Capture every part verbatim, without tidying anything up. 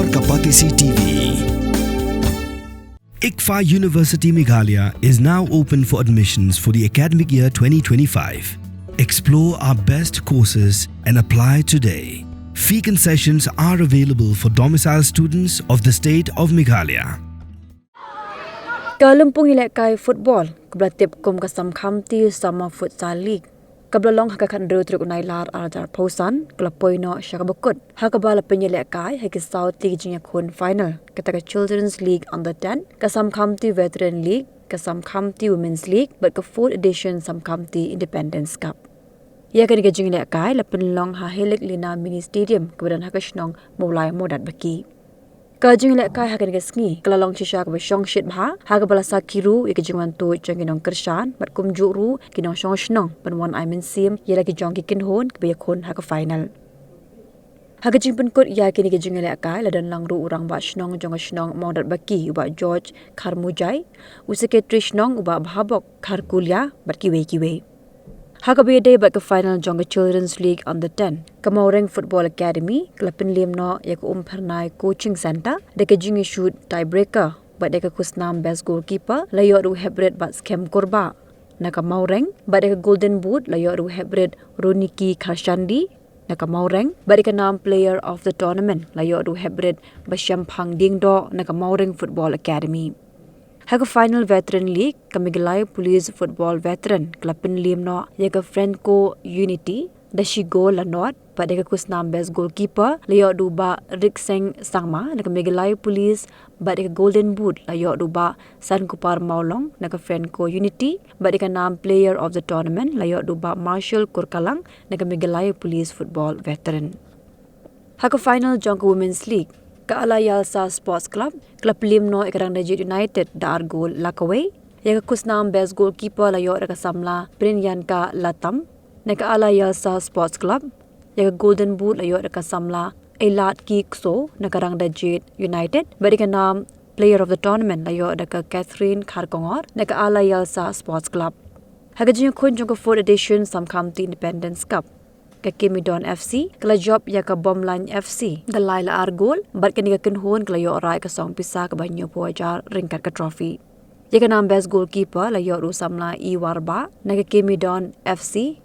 Kapatisi T V. ICFAI University Meghalaya is now open for admissions for the academic year twenty twenty-five. Explore our best courses and apply today. Fee concessions are available for domicile students of the state of Meghalaya. Ka lympung ïalehkai football kaba la tip kum ka Samkhamti Summer Futsal League, kaba la long ha ka khathynriew tarik u Nailar arhajar arphew san, ka la poi noh sha kaba kut, ha kaba la pynïalehkai ha ki saw tylli ki jingïakhun final, kata ka Children's League Under ten, ka Samkhamti Veteran League, ka Samkhamti Women's League bad ka fourth edition Samkhamti Independence Cup. Ïa kane ka jingïalehkai la pynlong ha Heleglina Mini Stadium kaba don ha ka shnong Mawlai Mawdatbaki. Ka jingïalehkai ha kane ka sngi ka la long shisha kaba shongshit bha, ha kaba la sakhi ruh ïa ka jingwan tuid jong ki nongkyrshan bad kumjuh ruh ki nongshong shnong ban wan ai mynsiem ïa la ki jong ki kynhun kiba ïakhun ha ka final. Ha ka jingpynkut ïa kine ki jingïalehkai la don lang ruh u Rangbah Shnong jong ka shnong Mawdatbaki, u Bah George Kharmujai, u Secretary Shnong, u Bah Bhabok Kharkulia bad kiwei kiwei. Ha kaba ïadei bad ka final jong ka Children's League Under ten, ka Mawreng Football Academy ka la pynliem noh ïa ka Umphyrnai Coaching Centre da ka jingïashut tiebreaker, bad ïa ka khusnam best goalkeeper la ïoh da u Heprit Batskhem Kurbah na ka Mawreng, bad ïa ka Golden Boot la ïoh da u Heprit Roniki Kharshandi na ka Mawreng, bad ïa ka nam Player of the Tournament la ïoh da u Heprit Bashemphang Diengdoh na ka Mawreng Football Academy. Ha ka final Veteran League, ka Meghalaya Police Football Veteran ka la pynliem noh ïa ka Frenco Unity da shi gol la nod, bad ïa ka khusnam best goalkeeper la ïoh da u Bah Rikseng Sangma na ka Meghalaya Police, bad ïa ka Golden Boot la ïoh da u Bah Sankupar Mawlong na ka Frenco Unity, bad ïa ka nam Player of the Tournament la ïoh da u Bah Marshall Kurkalang na ka Meghalaya Police Football Veteran. Ha ka final jong ka Women's League, ka Ala Ïalsa Sports Club ka la pynliem noh ïa ka Rangdajied United da ar gol la kawei. Ïa ka khusnam best goalkeeper la ïoh da ka samla Prinyanka Latam na ka Ala Ïalsa Sports Club. Ïa ka Golden Boot la ïoh da ka samla Eilatki Kso na ka Rangdajied United, bad ïa ka nam Player of the Tournament la ïoh da ka Catherine Kharkongor na ka Ala Ïalsa Sports Club. Ha ka jingïakhun jong ka fourth edition Samkhamti Independence Cup, ka Kemidon F C ka la jop ïa ka Bomlain F C da lai la ar gol, bad kane ka kynhun ka la ïoh rai ka song pisa kaba hynñiewphew hajar ryngkat ka trophy. Ïa ka nam best goalkeeper la ïoh da u samla Iwarbah na ka Kemidon F C.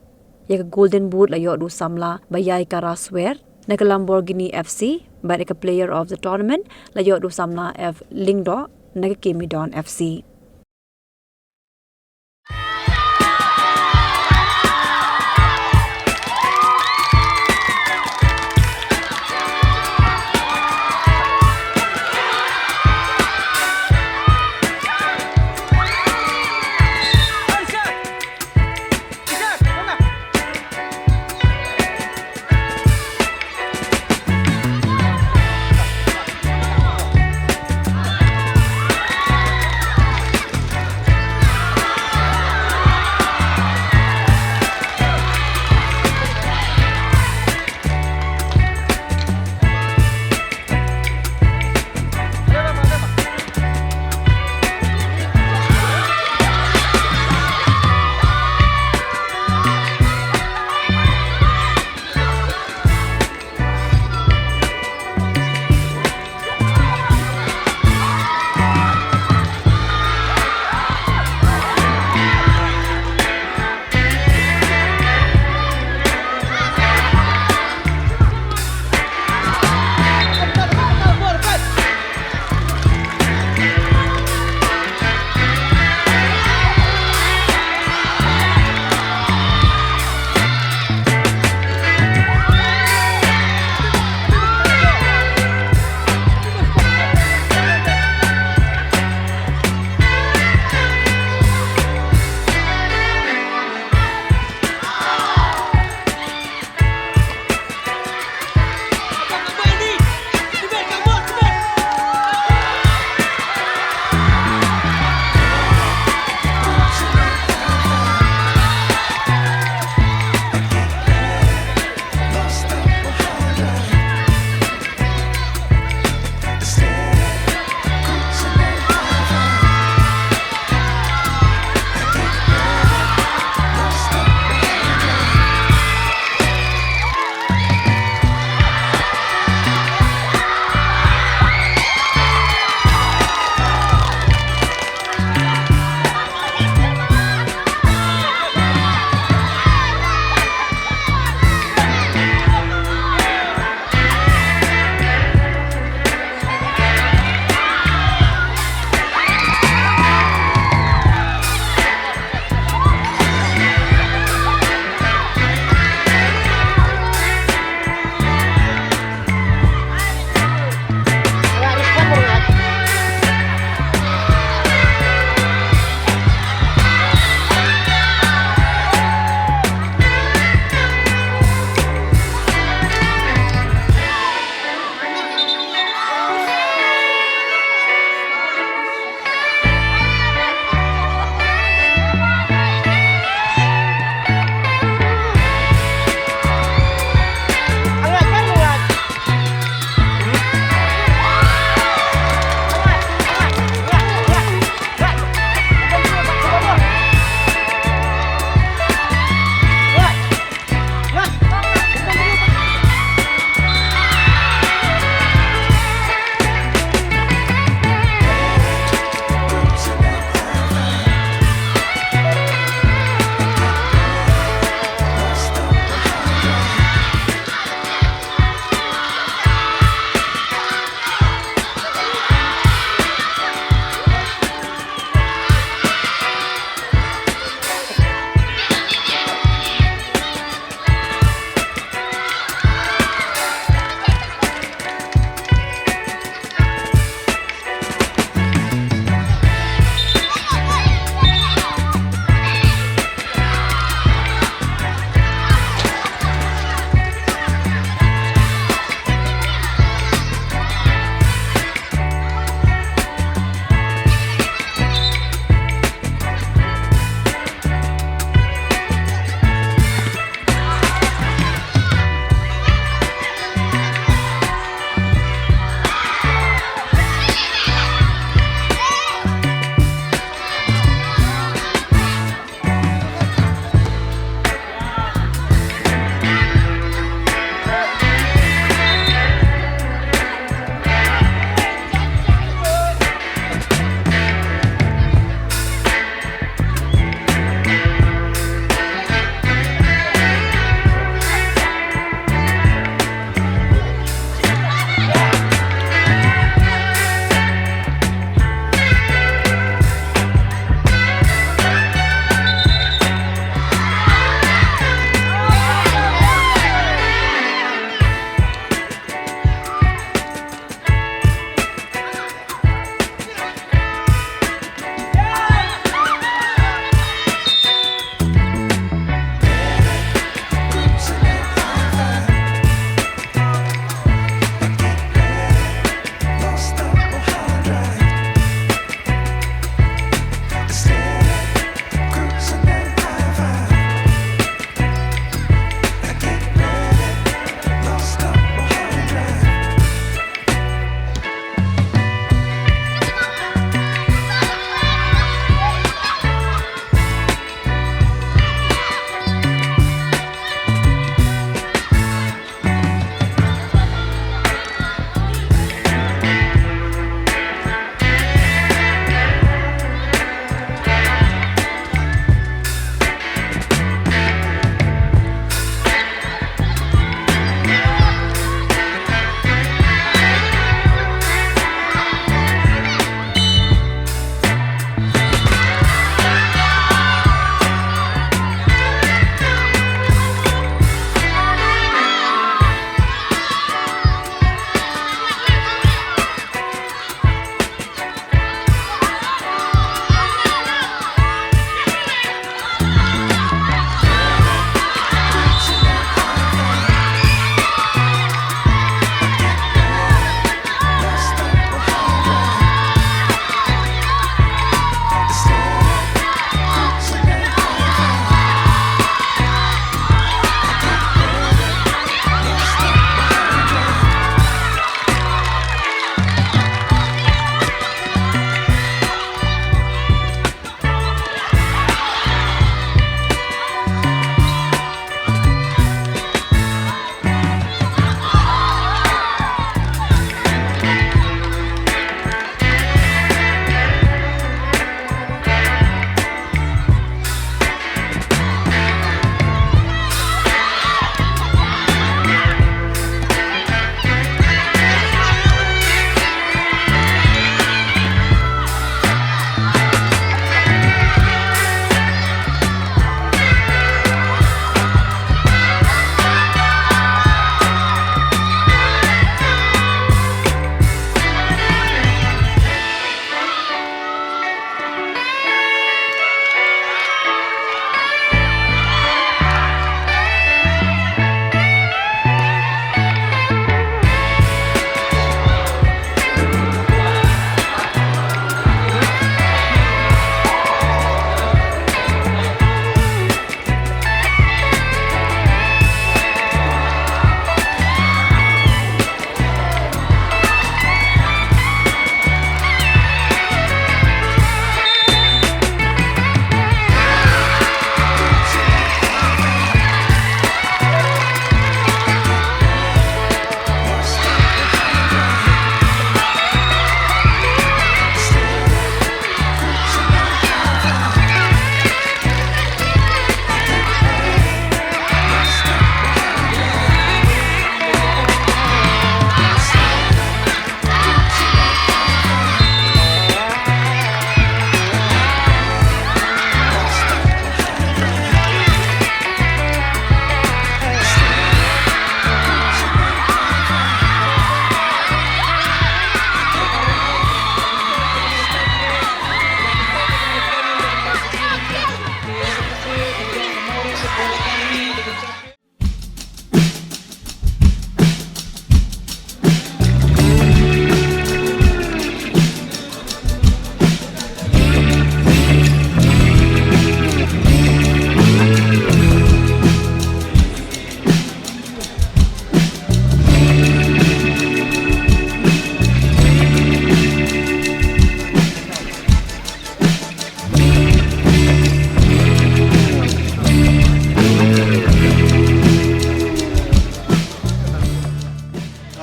Ïa ka Golden Boot la ïoh da u samla Bayaikara Swer na ka Lamborghini F C, bad ïa ka Player of the Tournament la ïoh da u samla F Lyngdoh na ka Kemidon F C.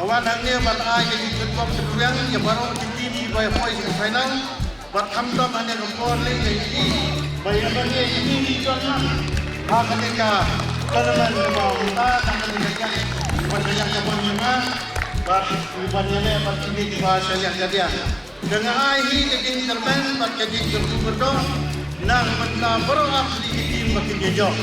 Ba hangne bad ai ka jingkyrpad kyrpang ïa baroh ki team kiba ïa poi sha final. Bad khamtam hangne ka por leh ïa ki ba ïa ba ïa ki ki jong nga ha kane ka tournament ba mynta ha kane ka jingkyrpad kyrpang ïa nga. Bad ban ïa leh bad ki kiba sha ïa ka dia. Te nga ai hi ka jingkyrmen bad ka jingkyrkhu kyrdoh na ka bynta baroh artylli ki team ba kin ïa jop.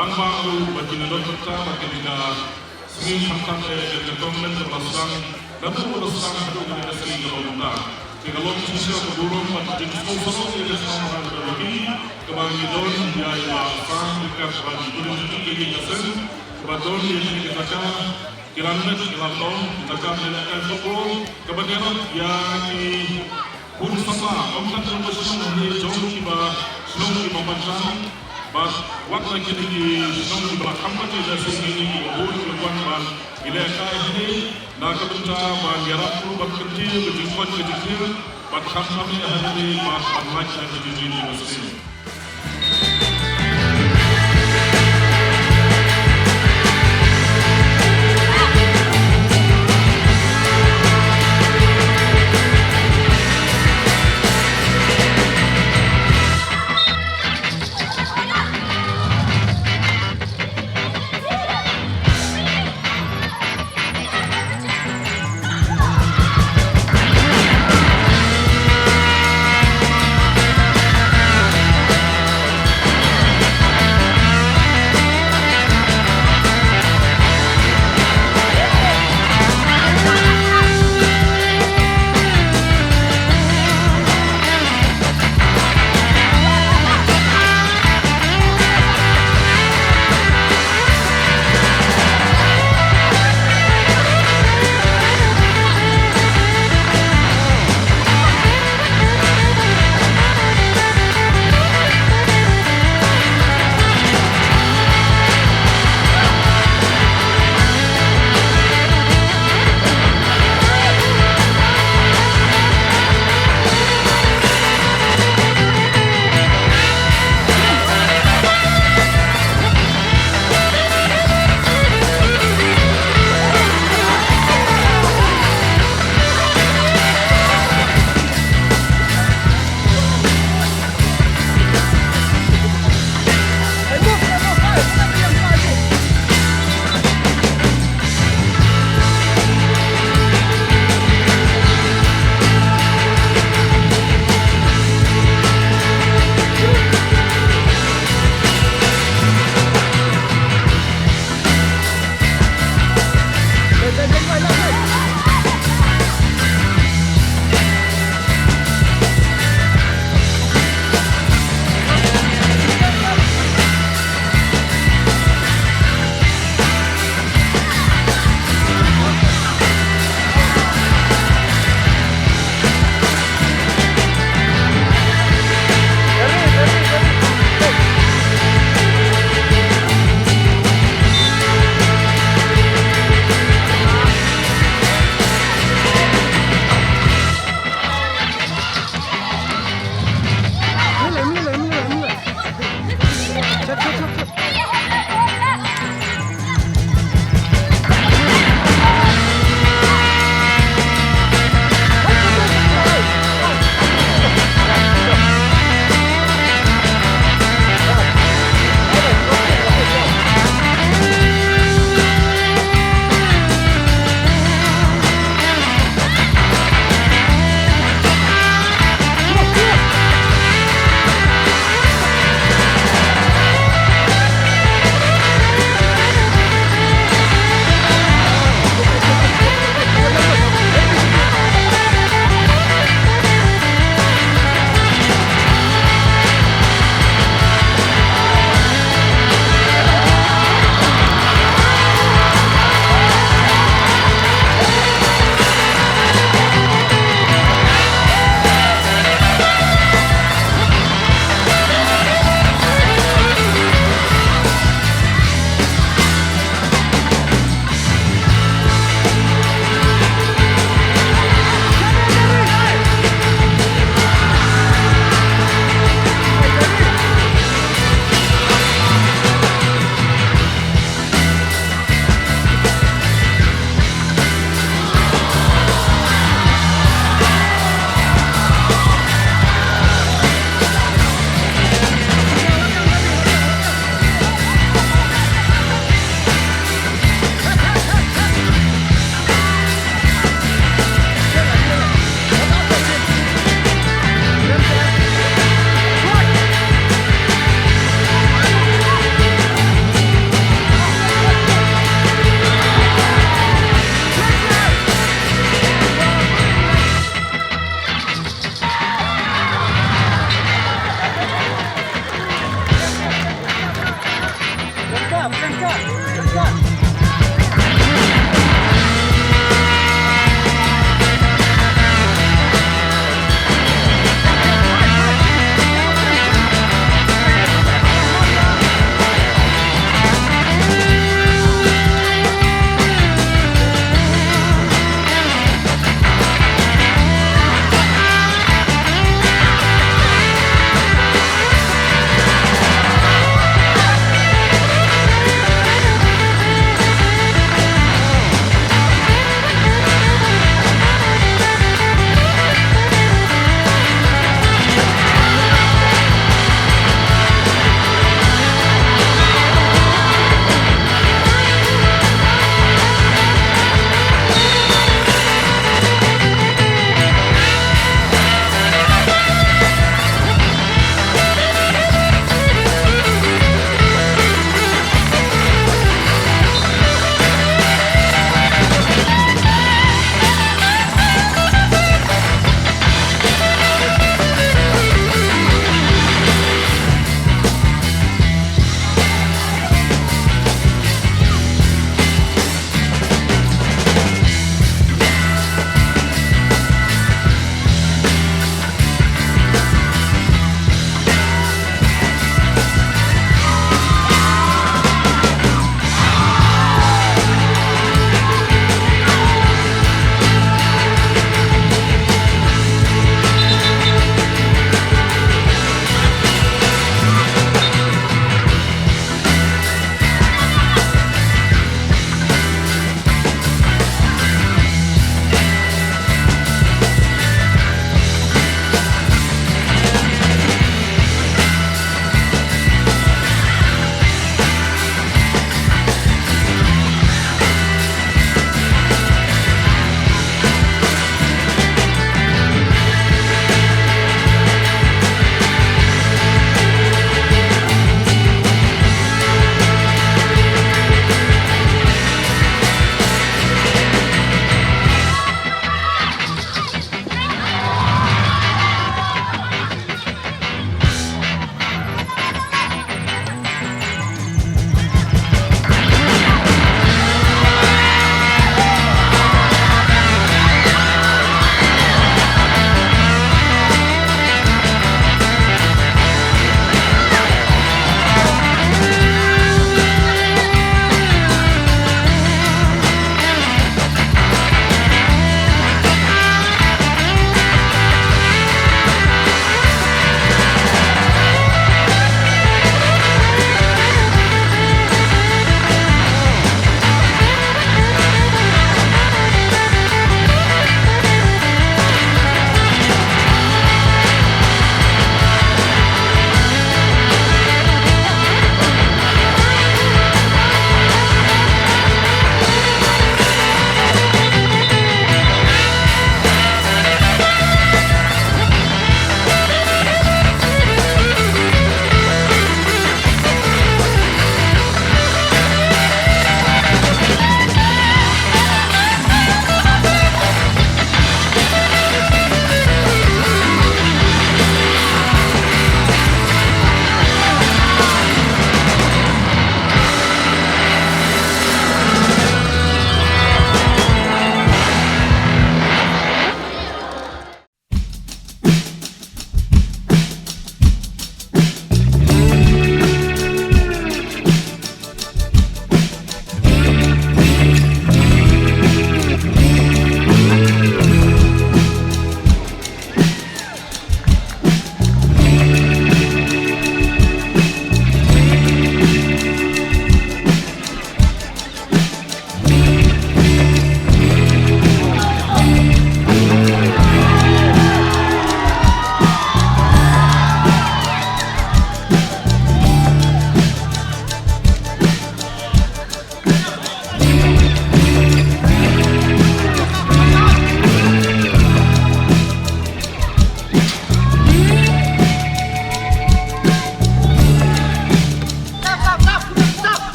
Tang ba u ba kin don kata ba kin ka sngi khamtam eh ka tournament ka ba sdang, naduh ba sdang haduh ka sngi ka ba mynta. Te ka long shisha ka burom bad jingsngewsarong ïa ka sdang ba ka ba ki ka ba ngi don ïa i ba sang ka ba ki don ki ka seng ka ba don ïa ka jaka. Ki la met ki la tong, ki la kam ïa ka football, kaba dei ïa ki khun samla, ym tang jong ka shnong, hynrei jong kiba shnong kiba mynshwa. Bad wat la kine ki shnong kiba la kham pat ïa ka shnong, kine kiba bun kiba wan ban ïalehkai hangne na ka bynta ban ïarap ruh ban kyntiew ka jingkoit ka jingkhiah, bad khamtam ïa hangne bad ban lait na ka jingim ka shnong.